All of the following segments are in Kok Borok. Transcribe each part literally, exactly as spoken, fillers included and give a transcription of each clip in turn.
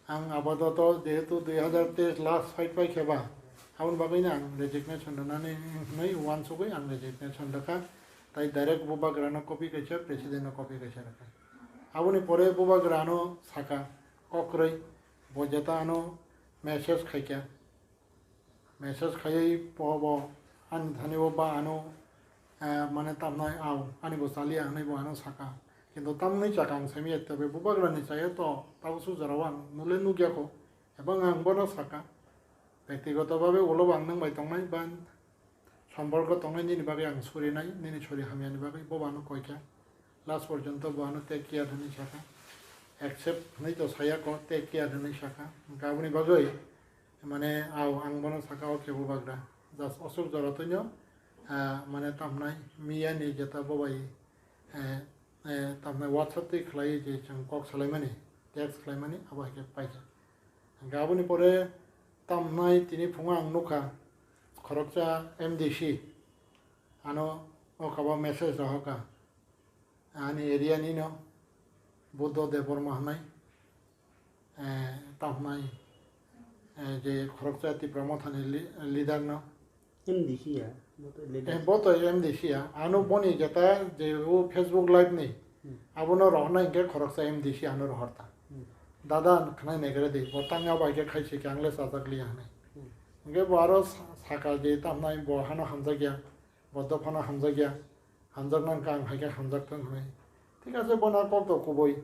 Ang apatot jehetu dui hazar teis last fight pai khe ba, aboni bagwi no ang resignation rwnani hwnwi uansugwi ang resignation rwkha. Tai direct bubagrano copy kaisa, president no copy kaisa rwkha. Aboni pore bubagrano saka, kokrwi, bo jeta ano message khaikha. Message khaiwi bo, bo ani thani bo ba ano, eh, mane tamnai au, ani bo chaliya hwnwi bo ano saka. Kintu tamni chaka ang simi ekta be bubagrani chaya to, tabo su jorao ang nule nukya kho. Ebong ang bono saka, bektigoto babe ulo bo ang nwng bai tongnai, ba somporko tongnai nini bagwi ang surinai, nini suri hamyani bagwi bo bo ano koikha. Last porjonto bo ano take care hwnwi saka. Accept hwnwi to saya kho, take care hwnwi saka. Hwnkhe aboni bagwi mane, au, ang bono saka, o khe bubagra. Just osuk jora twino, ah, mane tamnai miyani jeta bo bai, eh, eh, tamnai WhatsApp twi khlai je chwng kok salaimani, text khlaimani, abo hai khe paikha. Hwnkhe aboni pore tamnai tini phungo ang nukha, khoroksa M D C ano o kabo message rohorkha. Ani area nino Buddho Debbarma hwnwi, eh, tamo hwnwi, eh, je khoroksa Tipra Mothani li-, leader no. M D C ya, bo to leader. Eh, bo to M D C ya. Ano boni jeta je o Facebook live ni, Hmm. abono rohornai hwnkhe khoroksa M D C ano rohorta. Hmm. Dada khwnai naigra di, bo tangya bai khe khai se khe ang le chajak liya hwnwi. Hmm. Hwnkhe bo aro sa-, saka je tamo hwnwi bo hano hamjakya, bo dophano hamjakya. Hamjakna hwnkha ang hai khe hamjak thung hwnwi. Thik ase, bono kok to kubui.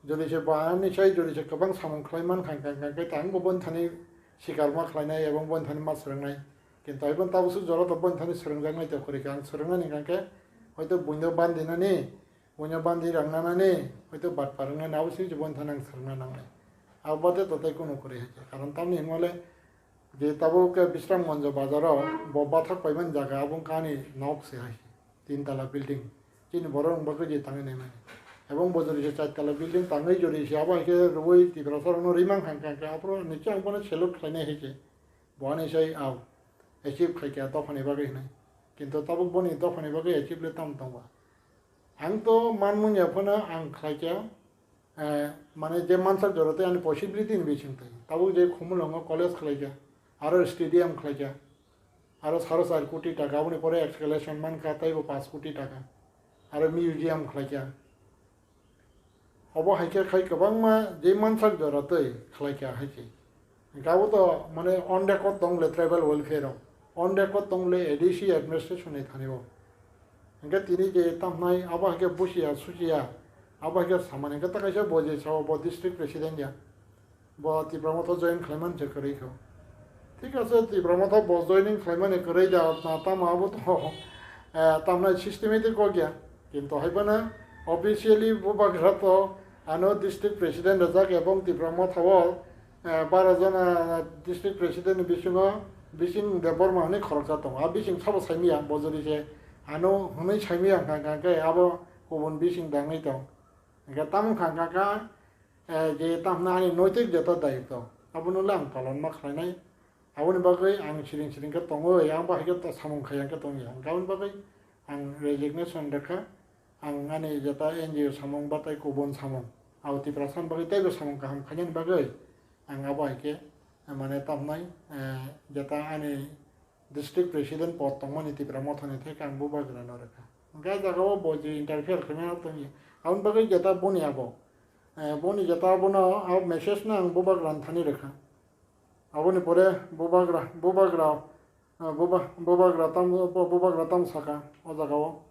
Jodi se bo ani sai jodi se kwbang samung khlai man kha, hwnkha, hwnkha khe tang bo boni thani sikar ma khlainai, ebong boni thani ma swrwngnai. Kintu ai bono tabuk suk jora to boni thani swrwngjaknai to kwrwi kha. Ang swrwngnani hwnkha khe hoito buino bandinani, buino bandi rang nanani, hoito bat par wngnani, abo sini se boni thani ang swrwngna nangnai. Abo bade to tei kunu kwrwi hai khe. Karon tamni hwnmale je tabuk khe Bisramganj bazaro bo bathak paimani jaga abo wngkha ani nok se hai. Tin tala building. Chini borok wng bagwi je tangwi naimani. Ebong bo jori se char tala building tangwi jori se abo hai khe rwui Tiprasa rokno rimang kha, hwnkha khe aphuru niche ang bono salute khlainai hai khe. Bo ani sai au achieve khai kha dophani bagwi hwnwi. Kintu tabuk boni dophani bagwi achieve le tamo tongba. Ang to manmung ya phano ang khlai kha, eh, mane je mansak jora tei ani possibility ni bising twi. Tabuk je Khumulwngo college khlai kha, aro stadium khlai kha, aro saro char koti taka, aboni pore excavation man kha, teibo panch koti taka, aro museum khlai kha. Obo hai khe khai kwbangma je mansak jora tei khlai kha hai khe. Hwnkhe abo to mane on record tong le tribal welfare o. On record tong le A D C administration ni thani o. Hwnkhe tini je tamhnai abo hai khe busiya susiya, abo hai khe samani hwnkhe ta kaisa bo je sao bo district president ya. Bo Tipra Motha join khlaimani je kwrwi kho. Thik ase, Tipra Motha bo joining khlaimani kwrwi da, na tamo abo to, eh, tamhnai systematic kok ya. Kintu hai phano officially bubagra to ano district president rwjak ebong Tipra Motha o, eh, bara jona district president ni bisingo Bising Debbarma hwnwi khoroksa tongo. A bising sabo saimaya, bo jodi se ano hwnwi saimaya hwnkha, hwnkha khe abo kubun bising dangwi tong. Hwnkhe tamo wngkha, hwnkha khe, eh, je tamo hwnwi ani noitik jeta dayitto, abono le ang palon ma khlainai. Aboni bagwi ang siring siring khe tongwi, ang bo hai khe ta samung khai, ang khe tongya. Hwnkhe aboni bagwi ang resignation rwkha. Ang ani jeta N G O samung ba tei kubun samung, abo Tiprasa ni bagwi teibo samung kaham khainani bagwi ang abo hai khe, eh, mane tamnai, eh, jeta ani district president pod tongmani Tipra Mothani thai khe ang bubagra no rwkha. Hwnkhe ah jaga o bo je interfere khaimano tongya. Aboni bagwi jeta boni abo, eh, boni jeta abono abo message no ang bubagra ni thani rwkha. Aboni pore bubagra, bubagra, ah, buba-, bubagra tam, bubagra tam saka o jaga o.